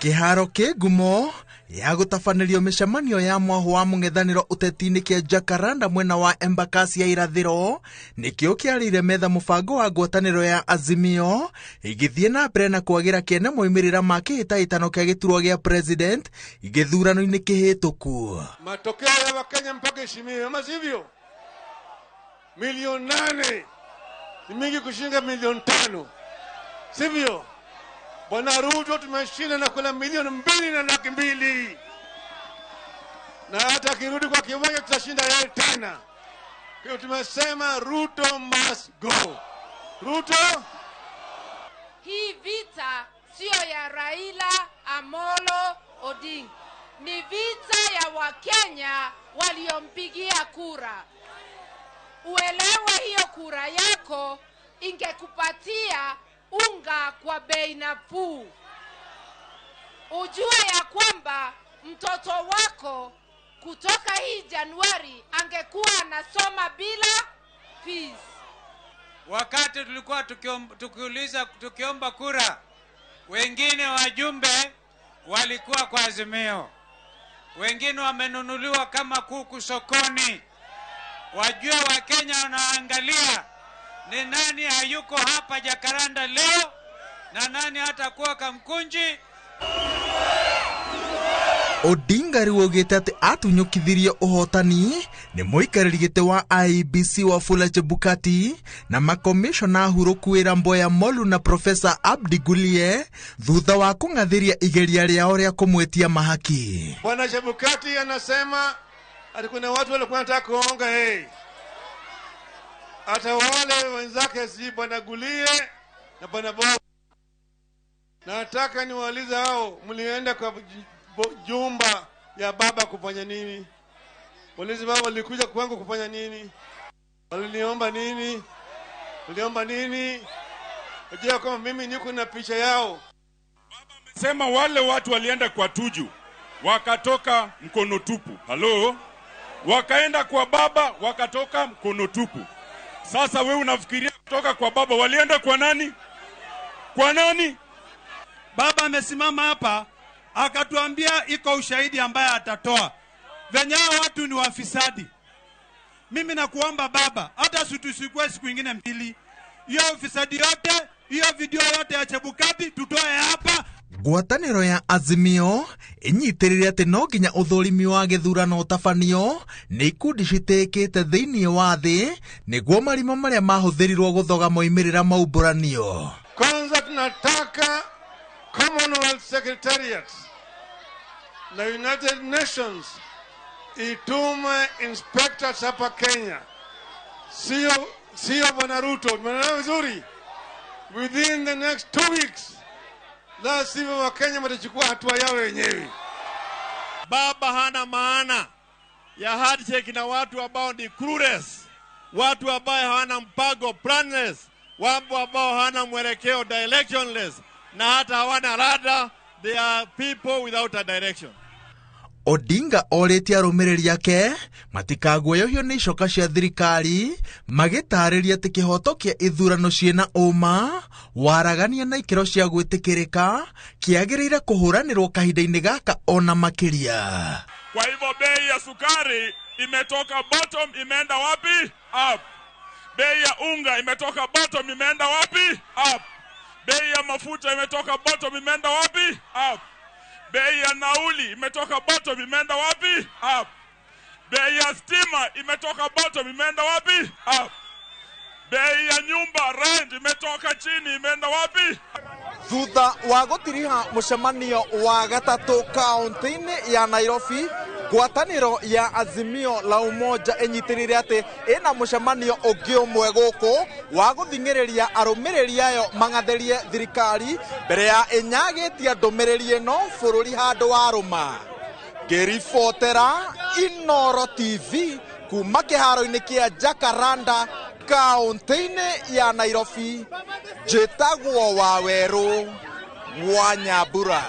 Kĩharo kĩ ngumo ya gũtabanĩrio mĩcemanio ya mwahũ wa mũng'ethanĩro ũteti-inĩ kĩa Jacaranda mwena wa Embakasi ya irathĩro nĩkĩo kĩarĩire metha mũbango wa ngwatanĩro ya Azimio ĩgĩthiĩ na mbere na kwagĩra kĩene moimĩrĩra ma kĩhĩtahĩtano kĩa gĩturwa gĩa president gĩthurano-inĩ kĩhĩtũku. Matokeo ya Wakenya mpaka heshimiwe, ama sivyo? 8 milioni ni mingi kushinda 5 milioni, sivyo? Bwana Ruto tumeshinda na kula 2,200,000, na hata akirudi kwa kiwanja tutashinda yeye tena. Kwa hiyo tumesema Ruto must go. Ruto. Hii vita siyo ya Raila Amolo Odinga, ni vita ya Wakenya waliompigia kura. Uelewe hiyo kura yako ingekupatia unga kwa bei nafuu. Ujue ya kwamba mtoto wako kutoka hii Januari angekuwa anasoma bila fees. Wakati tulikuwa tukiuliza tukiomba kura, wengine wajumbe walikuwa kwa Azimio, wengine wamenunuliwa kama kuku sokoni. Wajue Wakenya wanaangalia ni nani hayuko hapa Jakaranda leo na nani hatakuwa Kamkunji. Odinga rĩu augĩte atĩ atunyũkithirie ũhotani nĩ mũikarĩri gĩtĩ wa IEBC Wafula Chebukati na makomishona hurũku wĩra Mboya Molu na Profesa Abdi Gulie thutha wa kũng'athĩria igeria rĩao rĩa kũmwĩtia mahaki. Bwana Chebukati anasema ati kuna watu walikuwa wanataka kuonga yeye, hata wale wenzake si Bwana Gulie na Bwana Bo. Nataka niwaulize hao, mlienda kwa jumba ya baba kufanya nini? Waulize baba, walikuja kwangu kufanya nini? Waliniomba nini? Waliomba nini? Wajua kama mimi niko na picha yao. Sema wale watu walienda kwa Tuju wakatoka mkono tupu. Halo, wakaenda kwa baba wakatoka mkono tupu. Sasa we unafikiria kutoka kwa baba walienda kwa nani? Kwa nani? Baba amesimama hapa akatuambia iko ushahidi ambaye atatoa venye hao watu ni wafisadi. Mimi nakuomba baba, hata tusikue siku ingine mbili, hiyo ufisadi yote, hiyo video yote ya Chebukati tutoe hapa. Ngwatanĩro ya Azimio ĩnyitĩrĩire atĩ no nginya ũthũrimi wa gĩthurano ũtabanio nĩ ikundi citĩkĩte thĩinĩ wa thĩ nĩguo marima marĩa mahũthĩrirwo gũthoga moimĩrĩra maumbũranio. Kwanza tunataka Commonwealth Secretariat na United Nations itume inspectors hapa Kenya, sio Bwana Ruto, tumeelewa vizuri, within the next 2 weeks, la sivyo Wakenya watachukua hatua yao wenyewe. Baba hana maana ya handshake na watu ambao ni clueless, watu ambao hawana mpango planless, watu ambao hawana mwelekeo directionless, na hata hawana rada. They are people without a direction. Odinga orĩtie arũmĩrĩri ake matikaguoyohio nĩ icoka cia thirikari magĩtarĩria atĩ kĩhoto kĩa ithurano ciĩna ũma waragania na ikĩro cia gwĩtĩkĩrĩka kĩagĩrĩire kũhũranĩrwo kahinda-inĩ gaka ona makĩria. Kwa hivyo bei ya sukari imetoka bottom imeenda wapi? Up. Bei ya unga imetoka bottom imeenda wapi? Up. Bei ya mafuta imetoka bottom imeenda wapi? Up. Bei ya nauli imetoka bottom imeenda wapi? Up. Bei ya stima imetoka bottom imeenda wapi? Up. Bei ya nyumba rent imetoka chini imeenda wapi? Thutha wa gũtiriha mũcemanio wa gatatũ kaunti-inĩ ya Nairobi, ngwatanĩro ya Azimio la Umoja ĩnyitĩrĩire atĩ ĩna mũcemanio ũngĩ ũmwe gũkũ wa gũthing'ĩrĩria arũmĩrĩri ayo mang'athĩrie thirikari mbere ya ĩnyagĩtie ndũmĩrĩri ĩno bũrũri handũ warũma. Ngĩribotera Inoro TV kuma kĩharo-inĩ kĩa Jacaranda kaunti-inĩ ya Nairobi, njĩtagwo Wawerũ wa Nyambura.